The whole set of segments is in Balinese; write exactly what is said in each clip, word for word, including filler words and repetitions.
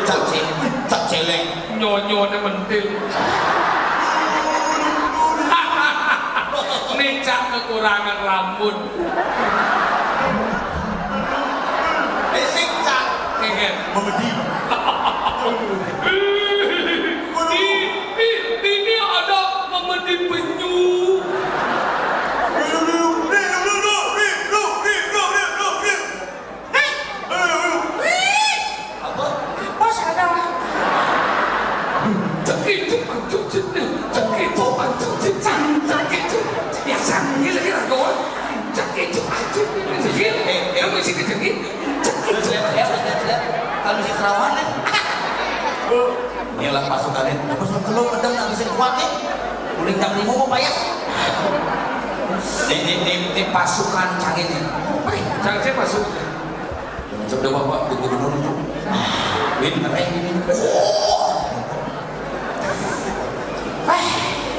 Cak cé-, cak céléng. Nyonyoné mentil. Né cak kekurangan rambut. Berisik, cak. Iya. Memedi. Di, di, ini ada memedi penyu. Apa? Apa sih ada? Cekicuk, anjing, cekicuk, anjing, cekicuk, cekicuk. Ya, sambil lagi lah, kawan. Cekicuk, anjing, cekicuk. Eh, eh. Kamu isi kejengit. Cekicuk. Lihat, lihat, lihat, lihat. Kalau si kerawan, ya. Inilah pasukan ini. Terus lu belum ada ngabisin kuat nih. Uling jam lima mau payah. Ini, ini, ini pasukan Cangin nih. Cangin masuk. Coba, Pak, Bu Gubernur itu. Win, ngereh ini. Oh.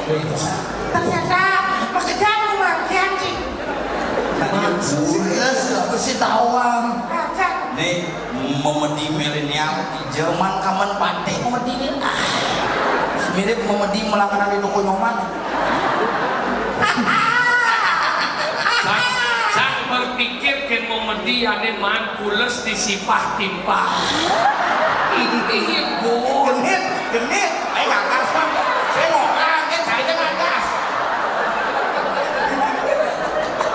Eh, ternyata pekerjaan mangkian sih. Bules, apa sih tawang? Aja. Nih, memedi milenial di Jerman kaman paté memedi ini. Ah, mirip memedi melangganan di toko Nyoman. Sang, sang berpikir kén memedi ané maan pules disipah timpah. Iya, Bu. Genit, genit. Ayo ngagas, Bang. Saya mau kaget, saya ngagas.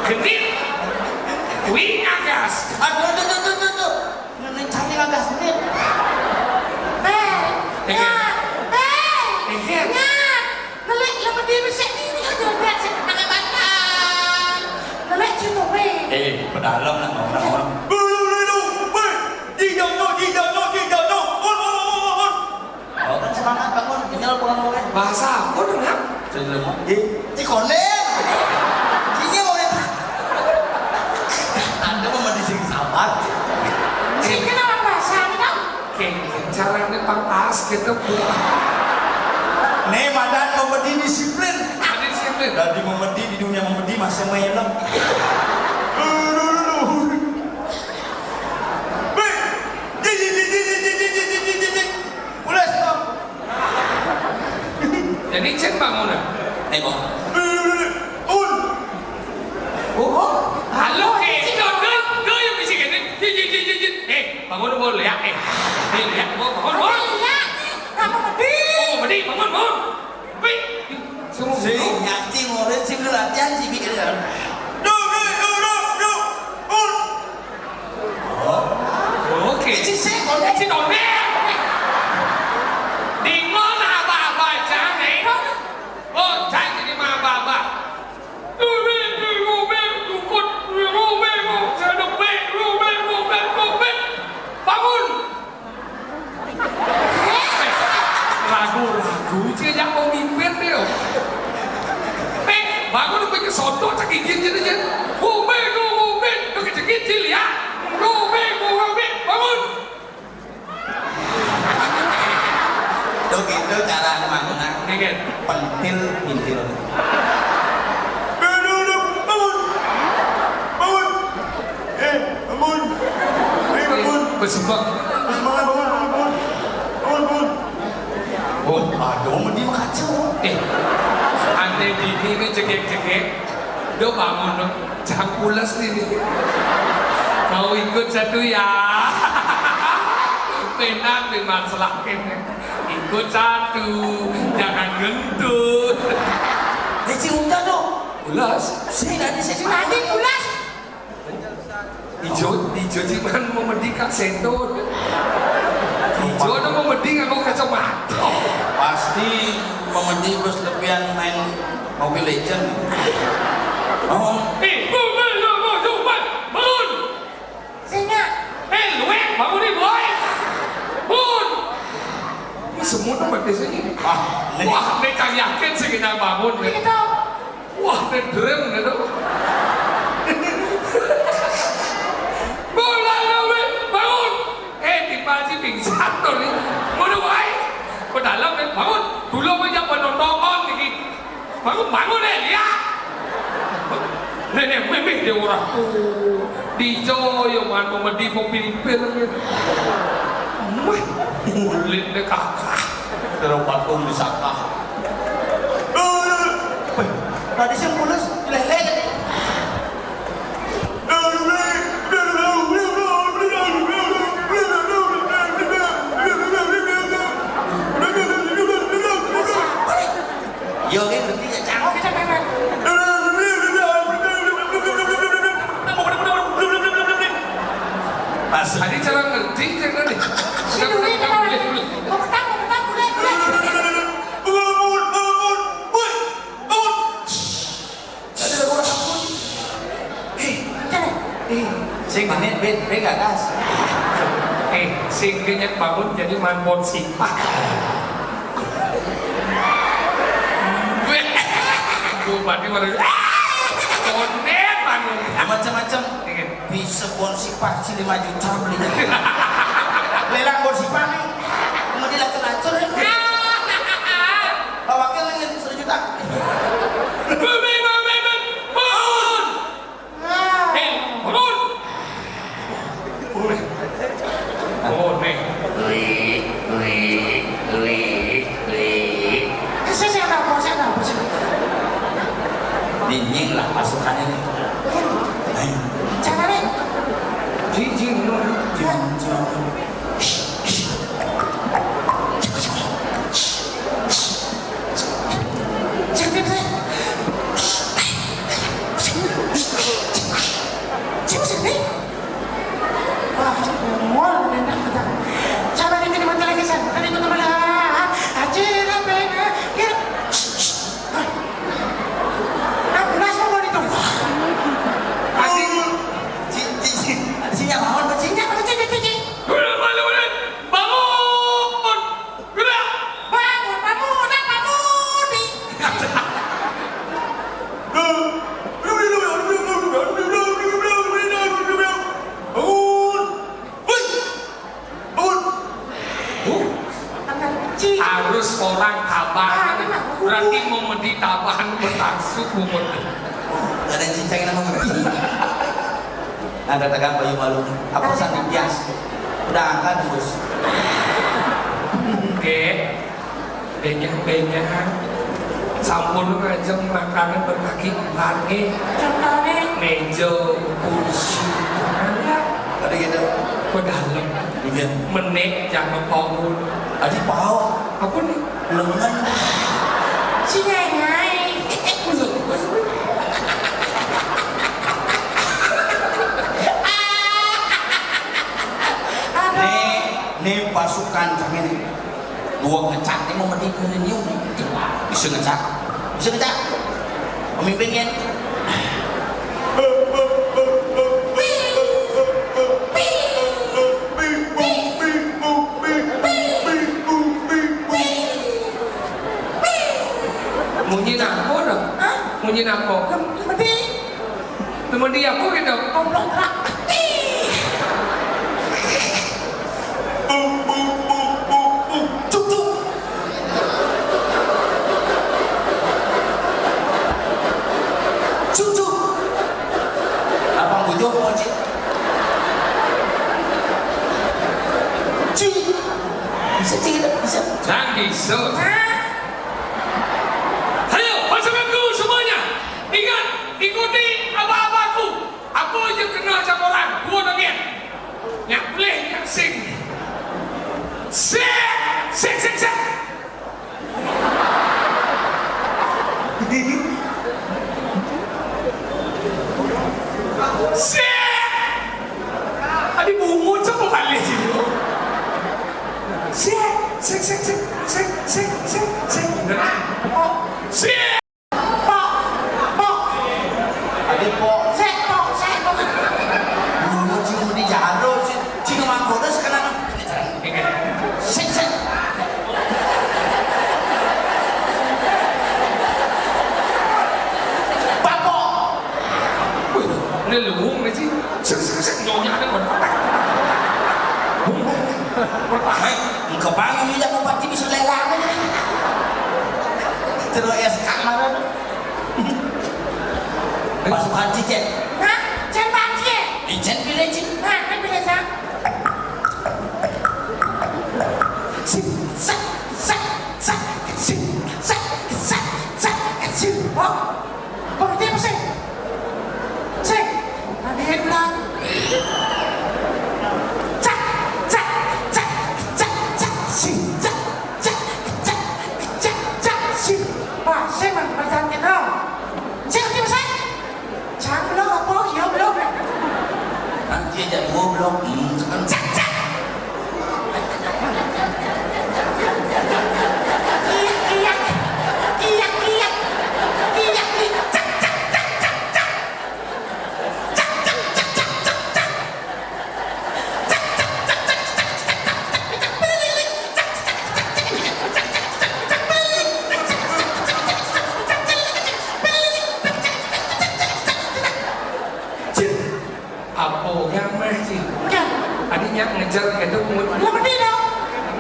Genit. Wih, ngagas. Aduh, aduh, aduh, aduh, aduh. Nenek cantik ngagas genit. Eh, Iya. Nyat. Eh, Iya. Nyat. Nelik lemedi besik dini aja udah sing tangan batang. Nelik cinta weh. Eh, pedalem nak orang-orang. Bulu, bulu, bulu. Tidak, no, tidak, no, tidak, no. Un, un, un, un, un. Oh, kan semangat bangun, tinggal pulang boleh. Bahasa apa dong, ya? Saya dulu mau. Di, di konen. Ini mau ya. Anda mau mendising sabar. Sini nama bahasa apa? Kayak caranya pang as gitu, Bu. Nih, madan memedi disiplin. Ada disiplin. Dari memedi di dunia memedi masih melem. Dulu, dulu, dulu. Wih. Di, di, di, di, di, di, di, di, di, di, di. Ules, Bang. Jadi cek bangunan. Eh, Bang. Dulu, dulu, dulu. Un. Oh, halo, eh, itu, itu, itu yang bisikin, eh, jin, jin, jin, jin, jin. Eh, bangun, bangun, lihat, eh. Eh, lihat, bangun, bangun, bangun. Iya, nih, kamu mati. Oh, mati, bangun, bangun. Wih, semua. Sing, nyanyi, ngorin, sing, latihan, sih, bikin, ya. Duh, duh, duh, duh, duh. Un. Oh. Oke. Itu sih, konek. Itu konek. Di mana abah-abah, jangan, eh? Oh, jangan jadi mah abah-abah. Bangun! Ragu-ragu, cie, jak mau mimpin dia. Eh, bangun, punya soto, cak izin, izin, izin. Rubin, rubin, cek izin, ya. Rubin, rubin, bangun! Tuh gitu cara bangunan. Pentil, pintil. Bangun! Bangun! Eh, bangun! Eh, bangun! Besumpah. Bangun, bangun, bangun, bangun! Bangun, bangun! Oh, aduh, mending kacau. Eh, andai dini ini cekek-cekek. Dia bangun, no. Jangan pulas nih, nih. Kau ikut satu ya. Penak nih masalah ini. Ikut satu, jangan ngentut. Eh, si Uta dong. Pulas. Si tadi, si tadi pulas. Ijo, ijo cuman memedi Kak Seto. Ijo ada memedi nganggo kacamata. Pasti memedi bos lebihan main Mobile Legend. Oh. Eh, bangun, bangun, bangun, bangun. Singa. Eh, luwek, bangun nih, boy. Bangun. Ini semua tuh mati sini. Ah, nih. Wah, ini Kang Yakin sih kita bangun nih. Gitu. Wah, nih dream gitu. Bangun, bangun, bangun. Eh, tiba aja pingsan tuh nih. Mau wae. Ke dalam nih, bangun. Dulu aja penonton nih. Bangun, bangun, eh, lihat. Nenek mimih dia orang tuh. Dijo, yo, man, mau medi, mau pilpil, gitu. Wih, kulit deh kakak. Terus patung disakah. Wih, tadi sih mulus, lele. Yo, ini ngerti ya, cangok kita memang. Pas tadi cara ngerti, cara ngerti. Kita udah kita boleh, boleh. Mau petang, mau petang, boleh, boleh. Bangun, bangun, woi, bangun. Tadi lagu ampun. Eh, eh, sing genit, ben, ben gagas. Eh, sing genit bangun jadi manpon sipah. Gue mati baru. Konet bangun. Macam-macam. Iya. Bisa bon sipah ci lima juta belinya. Lelang bon sipah nih. Mau dilacur-lacur ya. Bawangnya lagi satu juta. Bangun, bangun, bangun. Hei, bangun. Oh, nih. Wih, wih, wih, wih. Saya, saya nggak mau, saya nggak mau, saya. Dingin lah pasukan ini. Ayo. Jangan, nih. Jijik, no. Jangan, jangan. Ci, ci, ci, ada sinyal lawan, Pak, ci. Sinyal, Pak, ci, ci, ci. Udah, balik, udah. Bangun! Gerak! Bangun, bangun, bangun, bangun. Bangun! Woi! Bangun! Harus orang tabahan. Berarti mau medi tabahan bertaksud umur. Ada cincang nama. Ada tegang bayu malu. Apa sandi bias? Udah angkat, Bos. Oke. Benyah-benyah. Sampun ngajeng makanan berkaki empat, nggih. Contohnya? Meja, kursi. Ada gitu. Pedalem. Iya. Menik, jangan paun. Adi paun. Apa nih? Lengan. Si ngai-ngai. Nih, nih pasukan kami nih. Dua ngecak nih mau mending milenium nih. Bisa ngecak. Bisa ngecak. Pemimpinnya. Munyi napo dong? Hah? Munyi napo? Medi. Medi apa gitu? Goblok rak. Cucuk. Cucuk. Apa bujur mau, Cik? Cik. Bisa, Cik, bisa. Jangan bisa. Hah? Ayo, pasukanku semuanya. Ingat, ikuti abah-abahku. Apa je kena jam orang? Dua bagian. Nyak pelih, nyak sing. Sing, sing, sing, sing. Sing. Tadi bungut siapa balik sini? Sing, sing, sing, sing, sing, sing, sing, sing. Oh, sing. Pok, pok. Ade pok. Sek, pok, sek, pok. Dulu cium di jaro, ci-, cium mangkono sekarang. Sek, sek. Pak pok. Wih, ini luwung nih, Ci. Sek, sek, sek, nyonya ada kon. Hei, engko bangun ya, Bupati bisa lelang. Terus S K kemarin. Pasukan Cicen. Hah? Cen Panji? Icen pilih, Ci. Hah, kan pilih, Sa? Sing, sak, sak, sak, sing, sak, sak, sak, sing. Oh, berhenti apa sih? Sing, nanti ulang. Cak, cak, cak, cak, cak, sing, cak, cak, cak, cak, cak, sing. Wah, sing, Bang, bacaan kita. Sing, nanti apa sih? Cang belum apa? Iya belum. Nanti aja dua belum. Hmm, sekarang. Cak, cak. Kiak, kiak. Kiak, kiak. Kiak, kiak. Cak, cak, cak, cak, cak. Cak, cak, cak, cak, cak, cak. Cil, apa gamah, Cil? Kan? Adi nyak ngejar gitu mut. Lah, bener dong.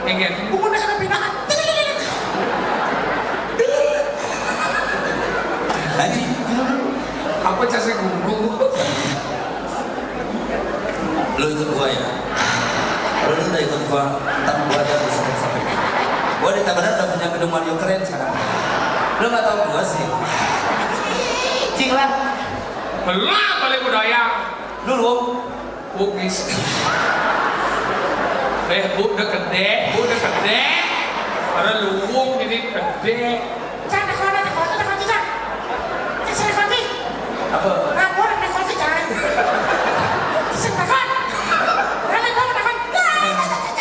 Enggak. Bukan ada pindahan. Adi, apa cara guru? Lu ikut gua ya? Lu udah ikut gua, ntar gua aja lu sampai-sampai. Gua di Tabanan udah punya gedung Mario keren sekarang. Lu nggak tahu gua sih. Cing lah. Belum balik budaya. Lu lu. Bugis. Eh, bu udah gede, bu udah gede. Ada luwung ini gede. Cak, nak mana, nak mana, nak mana, Cak? Cak, saya mati. Apa? Aku nak mati, Cak. Saya takut. Kalian tahu takut?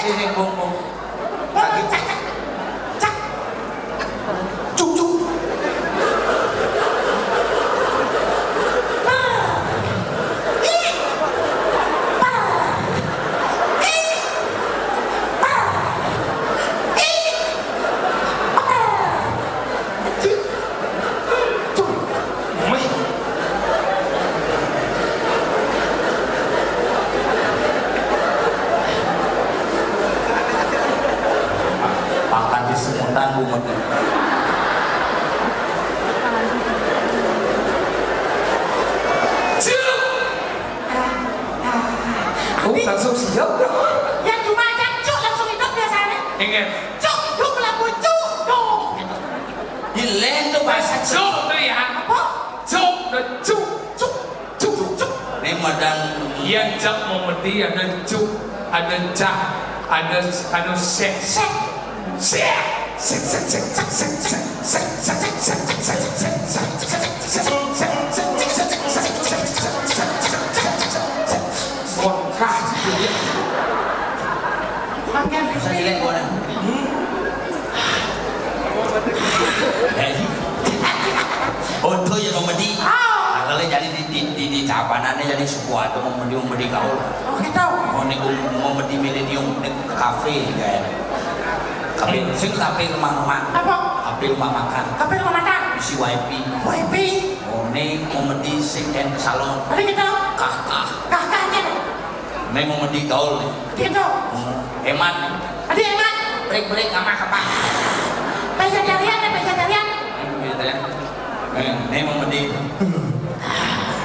Ini, ini, bung, bung. Bung, Cak, Cak. Cak. Cuk, cuk. Pangkat di semutan bungut. Cuk. Oh, langsung siap. Yang cuma aja cuk langsung hidup biasanya. Ingat. Cuk, cuk, lagu cuk, cuk. Di lain tuh bahasa cuk. Cuk tuh ya. Apa? Cuk, tuh cuk, cuk, cuk, cuk. Ini madang. Yang cak mau medi ada cuk, ada cak, ada, ada sek. Sek. Sek. Sek, sek, sek, sek. Wah, kah, gitu ya. Makan. Saya lihat gua nih. Hmm. Untung ya mau medi. Ah. Nah, kalau jadi di, di, di, di Tabanannya jadi suku atau mau medi, mau medi gaul. Oh, gitu. Mau nih, mau medi milenium, nih kafe, kayak. Kafe, sing kafe rumah-rumah. Apa? Kafe rumah makan. Kafe rumah makan. Isi wifi. Wifi. Oh, nih mau medi sing dan salon. Ada gitu. Kah, kah. Kah, kah, gitu. Nih mau medi gaul nih. Gitu. Hmm, hemat nih. Ada hemat. Break, break, nggak makan, Pak. Vegetarian ya, vegetarian. Gitu ya. Nih, nih mau medi.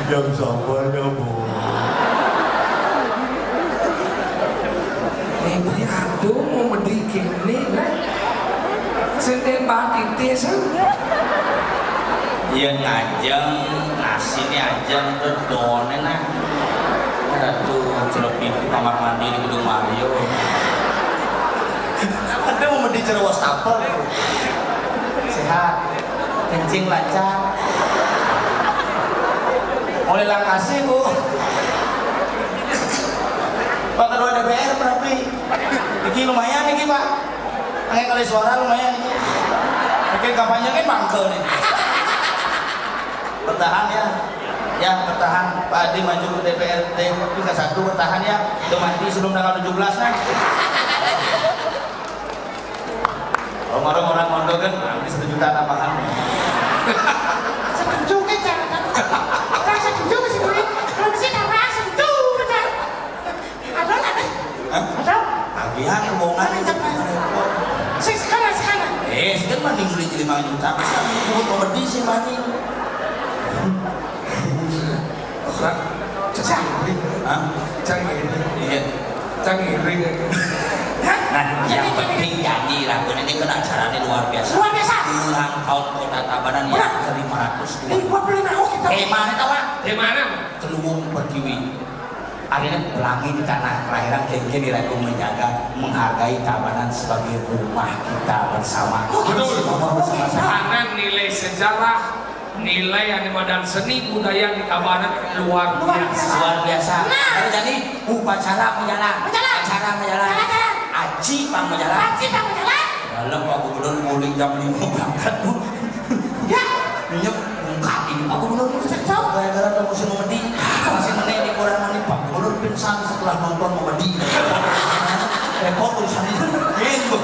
Yang sabar ya, Bu. Ini aku mau medi kene, nah. Sing tembak titis, ah. Iya, ngajeng, nasi nih ajeng, dedone, nah. Ada tuh, celok pintu kamar mandi di gedung Mario. Ada mau medi cara wastafel. Sehat. Kencing lancar. Mulai lakasi, Bu. Pak Ketua D P R berarti. Iki lumayan iki, Pak. Angge kali suara lumayan iki. Oke, kampanye kan mangkel nih. Bertahan ya. Ya, bertahan. Pak Adi maju ke D P R D tingkat satu, bertahan ya. Udah mati sebelum tanggal tujuh belas, nah. Orang-orang orang Mondo kan habis sejuta tambahan. Setuju ke jangan. Orang setuju ke sini. Kalau bisa tambah setuju benar. Ada, ada. Hah? Ada. Tagihan kebohongan itu. Sih, sekarang, sekarang. Eh, sekarang mending beli lima juta. Masa mau komedi sih mending. Cang. Hah? Cang ini. Iya. Cang ini. Hah? Yang penting jadi, Ratu, ini kan acaranya luar biasa. Luar biasa. Ulang tahun Kota Tabanan yang kelima ratus dua. Lima puluh lima, oh, kita. Tema itu apa? Tema mana? Ciliwung Pertiwi. Akhirnya pelangi di tanah kelahiran, kengken di Ratu menjaga, menghargai Tabanan sebagai rumah kita bersama. Betul. Nomor bersama-sama. Karena nilai sejarah, nilai animadan seni budaya di Tabanan luar biasa. Luar biasa. Nah. Jadi upacara berjalan. Berjalan. Acara berjalan. Jalan-jalan. Aci pang berjalan. Aci pang berjalan. Dalam Pak Gubernur mulai jam lima berangkat, Bu. Ya. Minyak bungkak ini Pak Gubernur. Gara-gara ada musim memedi. Masih meneh di koran mani Pak Gubernur pingsan setelah nonton memedi. Repot urusan itu. Ini, Bu.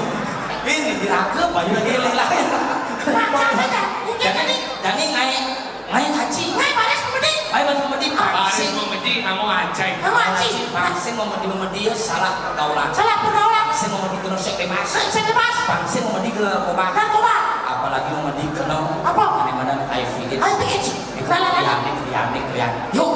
Ini dirangkep, Pak. Ini lain. Jadi, jadi naik Main haji. Main baris memedi. Main baris memedi. Baris memedi, kamu acai. Kamu acai. Pangsing memedi, memedi ya salah pergaulan. Salah pergaulan. Pangsing memedi kena seks bebas. Seks bebas. Pangsing memedi kena narkoba. Narkoba. Apalagi memedi kena apa? Ini mana I V AIDS. I V AIDS. Itu lianik, lianik, lianik. Yuk.